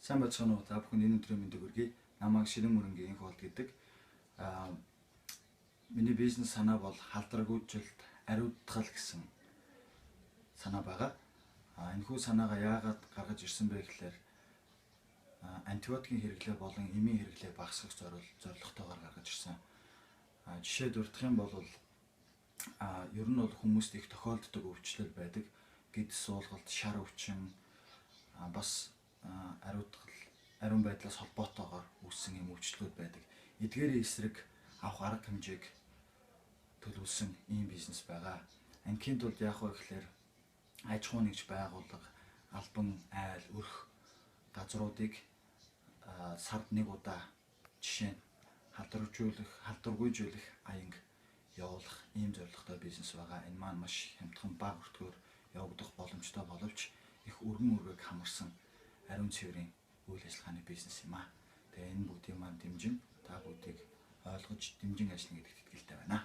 Сайн байцгаана уу? Та бүхэнд энэ өдрийн мэндийг хүргэе. Намайг Ширэн Мөрөнгийн Энх болд гэдэг. Миний бизнес санаа бол халдрагүйжилт, ариутгал гэсэн санаа байгаа. Энэхүү санаагаа яагаад гаргаж ирсэн бэ гэхээр антибиотикийн хэрэглээ болон эмийн хэрэглээ багасгах зорилготойгоор гаргаж ирсэн. Жишээ дурдах юм бол ер нь бол хүмүүст их тохиолддог өвчлөл байдаг. Гэдэс суулгалт, шар өвчин, бас ариутгал, ариун байдлаас холбоотойгоор үүссэн юм өвчлөлүүд байдаг. Эдгээрийн эсрэг авах арга хэмжээг төлөвлөсөн ийм бизнес байгаа. Анхийн тулд яах вэ гэхээр аж ахуй нэгж байгууллага, албан айл, өрх газруудыг сард нэг удаа жишээ нь халдваргүйжүүлэх аянг явуулах ийм зорилготой бизнес байгаа. Энэ маань маш хямдхан бага өртгөөр явагдах боломжтой боловч их өргөн өргөг хамарсан ариун цэврийн үйл ажиллагааны бизнес юм аа. Тэгээ энэ бүгдийг маань дэмжин та бүгдийг ойлгож дэмжин ажиллана гэдэгт итгэлтэй байна.